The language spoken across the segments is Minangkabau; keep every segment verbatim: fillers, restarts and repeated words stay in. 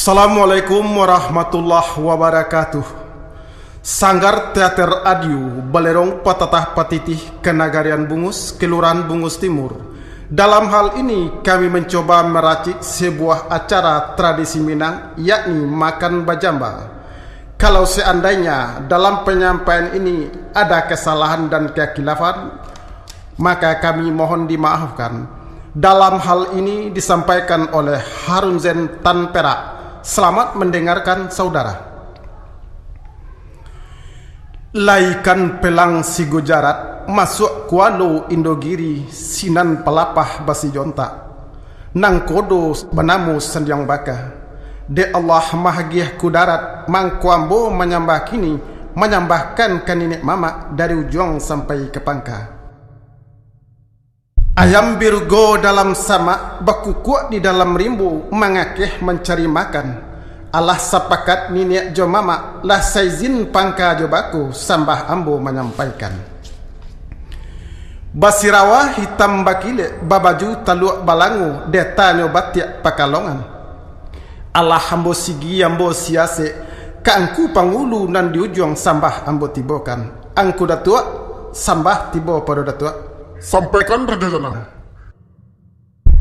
Assalamualaikum warahmatullahi wabarakatuh. Sanggar Teater Adiu, Balerong Patatah Patitih, Kanagarian Bungus, Kelurahan Bungus Timur. Dalam hal ini, kami mencoba meracik sebuah acara tradisi Minang, yakni makan bajamba. Kalau seandainya dalam penyampaian ini ada kesalahan dan kekhilafan, maka kami mohon dimaafkan. Dalam hal ini disampaikan oleh Harun Zen Tan Perak. Selamat mendengarkan, saudara. Laikan pelang si Gujarat, masuak Kualo Indogiri, sinan palapah basi jontak. Nangkodo banamo Sandiang Baka. Dek Allah mahagiah kudarat, mangko ambo manyambah kini, manyambahkan ka niniak mamak dari ujuang sampai ka pangka. Ayam birugo dalam samak, bakukuak di dalam rimbo, mangakeh mancari makan. Alah sapakat niniak jo mamak, lah saizin pangka jo bako, sambah ambo manyampaikan. Basirawa hitam bakilek, babaju taluak balango, detanyo batiak pakalongan. Alah ambo sigi ambo siasek, ka angku pangulu nan di ujuang sambah ambo tibokan. Angku Datuak, sambah tibo pado Datuak. Sampaikan, Rajo Janang.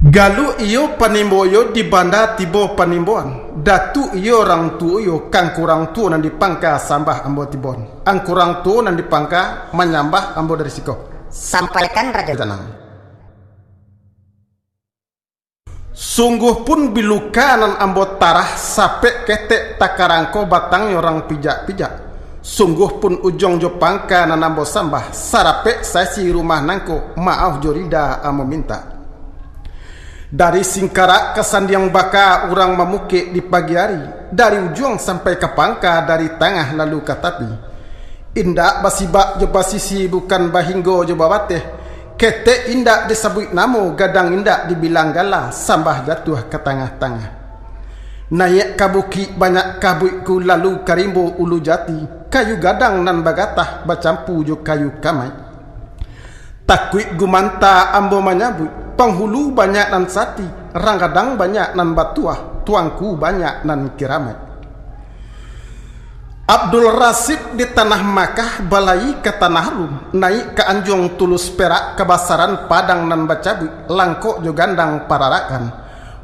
Galuak iyo panimbo iyo di banda tibo panimboan. Datuak iyo rang tuo iyo, ka angku rang tuo nan di pangka sambah ambo tiboan. Angku rang tuo nan di pangka manyambah ambo dari siko. Sampaikan, Rajo Janang. Sungguah pun biluka nan ambo tarah, sapek ketek takarangko, batangnyo rang pijak-pijak. Sungguah pun ujuang jo pangka nan ambo sambah, sarapek saisi rumah nangko, maaf jo rida ambo mintak. Dari Singkarak ka Sandiang Baka urang mamukek di pagi ari, dari ujuang sampai ka pangka, dari tangah lalu ka tapi. Indak basibak jo basisi, bukan bahinggo jo babateh. Ketek indak disabuik namo, gadang indak dibilang gala, sambah jatuah ka tangah-tangah. Naiak ka bukik banyak kabuik, ku lalu ka rimbo ulu jati, kayu gadang nan bagatah bacampu jo kayu kamaik. Takuik gumanta ambo manyabuik, panghulu banyak nan sati, rang gadang banyak nan batuah, tuangku banyak nan kiramaik. Abdul Rasid di tanah Makkah, balayi ka tanah Rum, naiak ka anjuang Tulus Perak, kabasaran padang nan bacabuik, langkok jo gandang pararakan,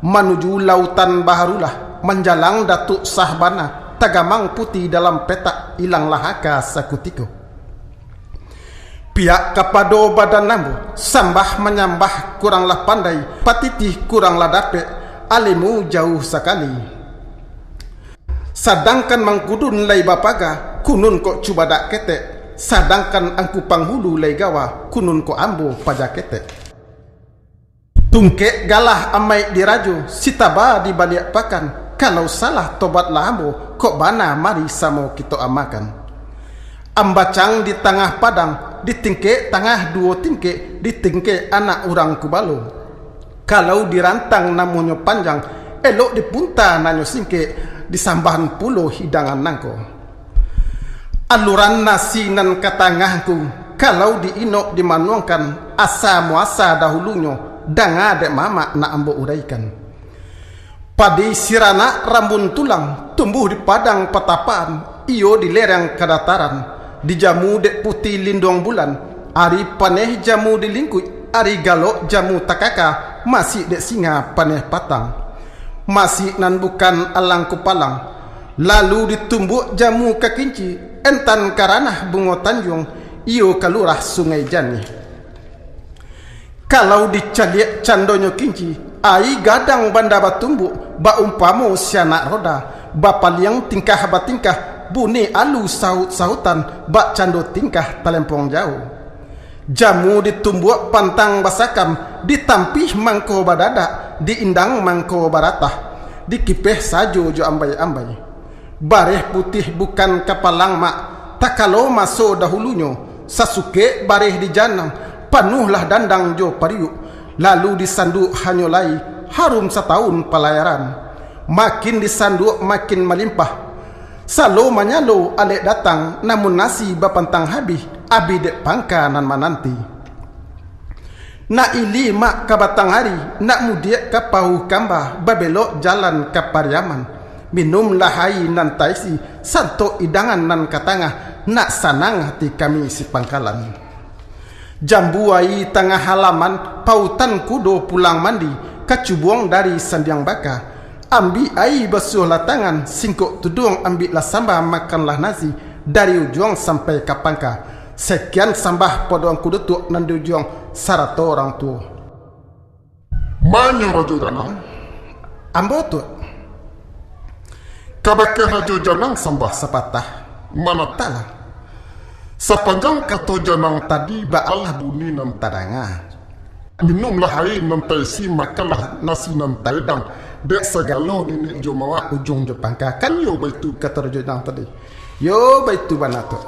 manuju Lautan Baharulah, manjalang Datuk Sahbana, tagamang putiah dalam petak, ilanglah aka sakutiko. Pihak kapado badan ambo, sambah manyambah kuranglah pandai, patitih kuranglah dapek, alemu jauah sakali. Sadangkan mangkudun lai bapaga, kunun kok cubadak ketek, sadangkan angku panghulu lai gawa, kunun kok ambo paja ketek. Tungkek galah amaik dirajo, sitaba di baliak pakan, kalau salah tobatlah ambo, kok bana mari samo kito amakan. Ambacang di tangah padang, di tingkek tangah duo tingkek, di tingkek anak urang kubalo. Kalau dirantang namonyo panjang, elok dipunta nanyo singkek, disambahan pulo hidangan nangko. Aluran nasi nan ka tangah tu, kalau di-inok dimanuangkan, asa muasa dahulunyo, danga dek mamak nak ambo uraikan. Padi siranak rambun tulang, tumbuh di padang patapaan, iyo di lereng kadataran, dijamu dek putiah linduang bulan, ari paneh jamu dilingkuik, ari galok jamu takaka, masiak dek singa paneh patang. Masiak nan bukan alang kupalang, lalu ditumbuak jamu ka kinci, entan ka ranah bungo tanjuang, iyo ka lurah Sungai Janih. Kalau dicaliak candonyo kinci, aia gadang banda batumbuak, baumpamo sianak roda, bapaliang tingkah batingkah, bunyi alu sauik-sauikan, bak cando tingkah talempong jauah. Jamu ditumbuak pantang basakam, ditampih mangko badadak, diindang mangko baratah, dikipeh sajo jo ambai-ambai. Bareh putiah bukan kapalang mak, takalo maso dahulunyo, sasukek bareh dijanang, panuahlah dandang jo pariuak, lalu disanduak hanyo lai, harum satahun palayaran. Makin disanduak makin malimpah. Salo manyalo alek datang, namun nasi bapantang habih, abih dek pangka nan mananti. Nak ilia mak ka batang ari, nak mudiak ka Pauh Kamba, babelok jalan ka Pariaman. Minumlah ayi nan taisi, santok idangan nan ka tangah, nak sanang hati kami si pangkalan. Jambu ayi tangah halaman, pautan kudo pulang mandi, kacubuang dari sandiang baka. Ambiak ayi basuahlah tangan, singkok tuduang ambiaklah samba, makanlah nasi, dari ujuang sampai ka pangka. Sakian sambah pado Angku Datuak nan di ujuang, sarato urang tuo. Manyo Rajo Janang? Ambo tu. Kabake Rajo Janang sambah sapatah. Manatalah. Sapanjang kato Janang tadi baalah bunyi nan tadanga. Minumlah ayi nan taisi, makanlah nasi nan taedang, dek sagalo niniak jo mamak, ujuang jo pangka. Kan yo baitu kato Rajo Janang tadi? Yo baitu bana tu.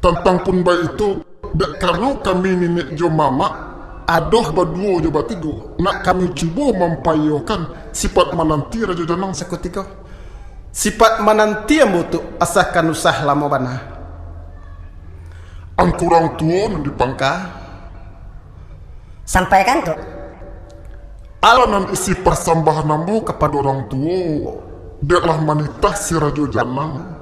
Tantang pun baitu, dek karano kami niniak jo mamak, adoh baduo jo batigo, nak kami cubo mampaiyokan sipat mananti Rajo Janang sakutiko. Sipat mananti ambo tu, asa kan usah lamo bana. Angku urang tuo nan di pangka. Sampaikan tu. Alah nan isi pasambahan ambo kapado urang tuo, dek lah manitah si Rajo Janang.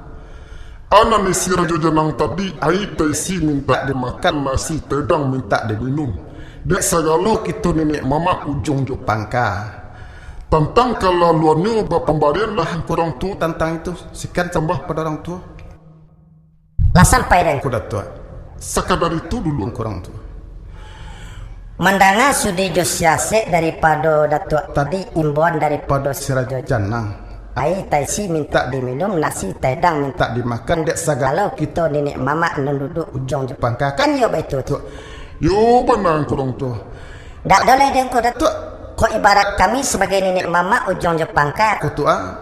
Alah nan isi Rajo Janang tadi, ayi taisi mintak dimakan, nasi taedang mintak diminum. Dek sagalo kito niniak mamak ujuang jo pangka. Tantang kalaluannyo bapambarianlah angku urang tuo tantang itu, sakian sambah pado urang tuo. Lah sampai dek Angku Datuak. Sakadar itu dulu angku urang tuo. Mandanga sudi jo siasek daripado Datuak tadi, imbauan daripado si Rajo Janang. Ayi taisi mintak diminum, nasi taedang mintak dimakan, dek sagalo kito niniak mamak nan duduak ujuang jo pangka. Kan yo baitu tu? Yo bana angku urang tuo. Dak doleh dek Angku Datuak. Kok ibarat kami sabagai niniak mamak ujuang jo pangka. Ko tu ah.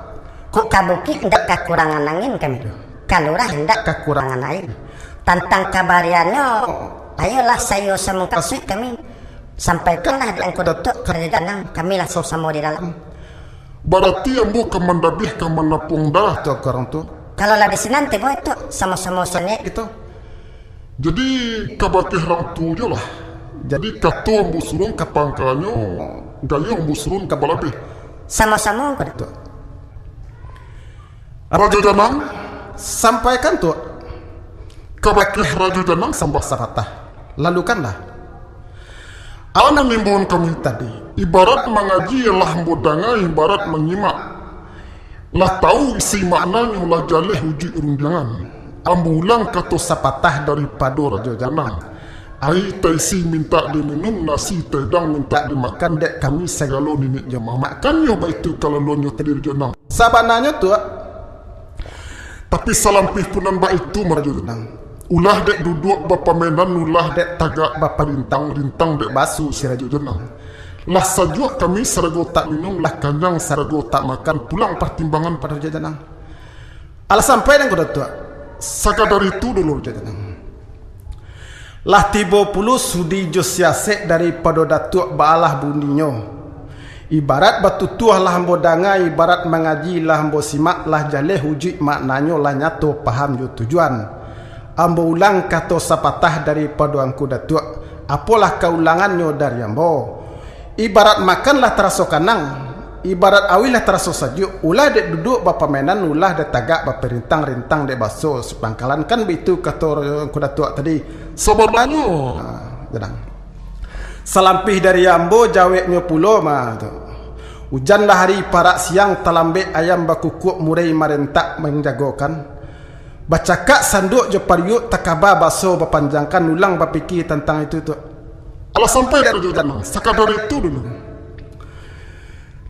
Kok ka bukik indak kakurangan angin kami tu. Ka lurah indak kakurangan air. Tantang kabariannyo, ayolah saiyo samukasuik kami. Sampaikanlah dek Angku Datuak ka Rajo Janang, kami lah samo-samo di dalam. Barati ambo ka mandabiah ka manapuang darah tu angku urang tuo. Kalau lah di sinan tibo itu, samo-samo saniaik gitu. Jadi, kabake urang tuo jo lah. Jadi, kato ambo surun ka pangkanyo, gayo ambo surun ka balabiah. Samo-samo angku Datuak. Rajo Janang, sampaikan tu. Kabake Rajo Janang sambah sapatah. Lalukanlah. Alah nan imbauan kami tadi, ibarat mangaji lah ambo danga, ibarat manyimak. Lah tahu isi maknanyo, lah jaleh ujuik rundiangan. Ambo ulang kato sapatah daripado Rajo Janang. Ayi taisi mintak diminum, nasi taedang mintak dimakan, dek kami sagalo niniak jo mamak. Kan yo baitu kalaluannyo tadi Rajo Janang. Sabananyo tu, tapi salampih pun nan baitu mah Rajo Janang. Ulah dek duduak bapamainan, ulah dek tagak baparintang-rintang dek baso si Rajo Janang. Lah sajuak kami sarago tak minum, lah kanyang sarago tak makan, pulang partimbangan pado Rajo Janang. Alah sampai dek Angku Datuak. Sakadar itu dulu Rajo Janang. Lah tibo pulo sudi jo siasek daripado Datuak baalah buninyo. Ibarat batutuah lah ambo danga, ibarat mangaji lah ambo simak, lah jaleh ujuik maknanyo, lah nyato paham jo tujuan. Ambo ulang kato sapatah daripado Angku Datuak, apolah kaulangannyo dari ambo. Ibarat makan lah taraso kanang, ibarat auih lah taraso sajuak, ulah dek duduak bapamainan, ulah dek tagak baparintang-rintang dek baso si pangkalan, kan baitu kato Angku Datuak tadi. Sabananyo. Ha, Janang. Salampih dari ambo jaweknyo pulo mah tu. Ujan lah ari parak siang, talambek ayam bakukuak, murai marentak manjagokan. Bacakak sanduak jo pariuak, takaba baso bapanjangkan, ulang bapikia tantang itu tu. Alah sampai dek Rajo Janang, sakadar itu dulu.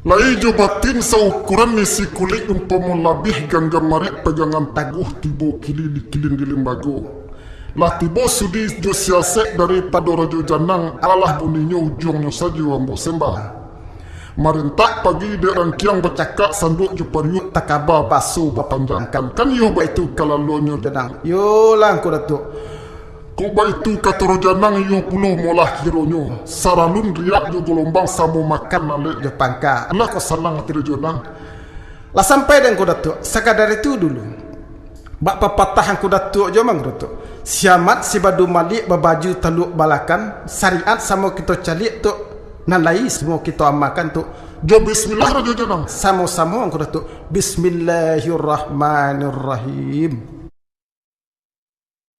Lahia jo batin saukuran, isi kulik umpamo labiah, ganggam marik pagangan taguah, tibo kili dikilin di limbago. Lah tibo sudi jo siasek daripado Rajo Janang, alah buninyo ujuangnyo sajo ambo sambah. Marentak pagi dek rangkiang, bacakak sanduak jo pariuak, takaba baso bapanjangkan. Kan iyo baitu kalaluannyo Janang. Iyolah Angku Datuak. Kok baitu kato Rajo Janang, iyo pulo molah kironyo. Saralun riak jo golombang, samo makan alek jo pangka. Alah kok sanang ati Rajo Janang. Lah sampai dek Angku Datuak, sakadar itu dulu. Bak papatah Angku Datuak jo mah Angku Datuak. Siamat si badu maliak, babaju taluak balakan, sariat samo kito caliak tu, nan lai samo kito amakan tu, Jo bismillah rajo jo nang. Samo-samo Angku Datuak. Bismillahirrahmanirrahim.